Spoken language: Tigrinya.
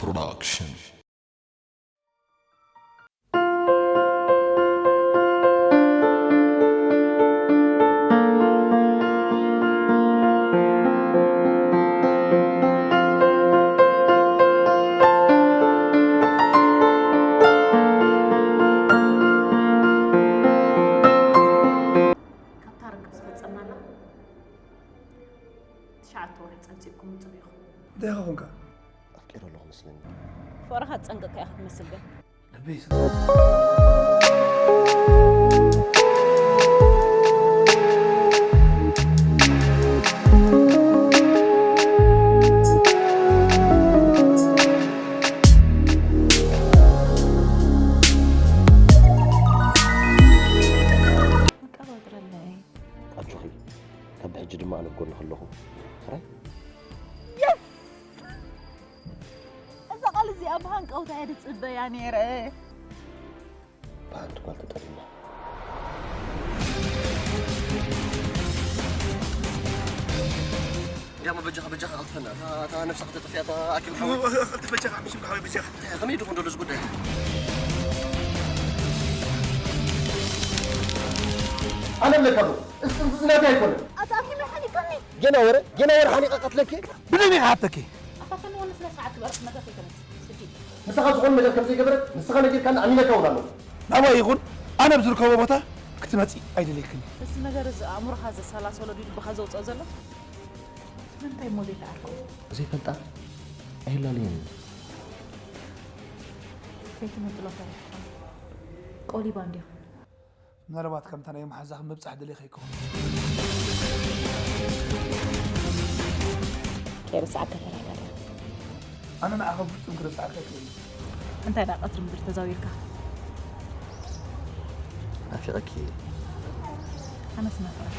Production. ካብታ ርክብ ዝፈጸምናላ ትሽዓተ ወርሒ ጸንጺእኩም ምጽእ ኢኹም። እንታይ ኢኻ ኾንካ? ኣፍቂረ ኣለኹ መስለኒ። ፍቕርኻ ትጸንቀቕ ኢኻ ትመስል ግን። ልበይ ኣጆኺ፣ ካብ ብሕጂ ድማ ኣነ ኣብ ጎንኺ ኣለኹ። ሕራይ? የስ! እዛ ቃል እዚኣ ብሃንቀውታ እየ ዝጽበያ ነይረ። ብሓንቲ ጓል ተጠሊና። እንዲያሞ በጃኻ፣ በጃኻ፣ ቀልጥፈና። እታ፣ እታ ነብሳ ከተጥፍያ፣ እታ ኣኪል ሓወይ። ቀልጥፍ በጃኻ፣ ምሽም ሓወይ፣ በጃኻ። እንታይ፣ ከመይ ድኹን ዘሎ እዚ ጉዳይ? ኣነ እብለካ ኣለኹ፣ እዚ ጥንሲ እዚ ናተይ ኣይኮነን። ኣታ ኣኪም ሓኒቀኒ። ጌና ወረ፣ ጌና ወረ ሓኒቀ ቀትለኪ። ብደም ይሓተኪ። ኣታ ፈንወኒ ስነ ስርዓት ግበር፣ መድረኽ ኣይተምጽእ። ስዲ። ንስኻ ዝኾነ ነገር ከም ዘይገበረት ንስኻ ነጊርካኒ ኣሚነካ እውን ኣለኹ። ናባይ ይኹን ኣነ ኣብ ዝርከቦ ቦታ ክትመጺ ኣይደልየክን። እዚ ነገር እዚ ኣእምሮኻ ዘሰላሰሎ ድዩ ልብኻ ዘውጽኦ ዘሎ? ስለምንታይ እሞ ዘይተዓርቁ? ዘይፈልጣ ኣይላለየን። ከይትምንጥሎ ፈሪሕካ። ቆሊባ እንዲኻ። ምናልባት ከምታ ናይ መሓዛኺ ምብጻሕ ደሊኻ ይከውን። ከይርስዓካ ፈሪሕካ ዲኻ? ኣነ ንዓኻ ብፍጹም ክርስዓካ ኣይክእልን። እንታይ ደኣ ቀትሪ ምድሪ ተዛዊርካ? ናፊቐኪ እየ። ኣነስ ናፊቐካ።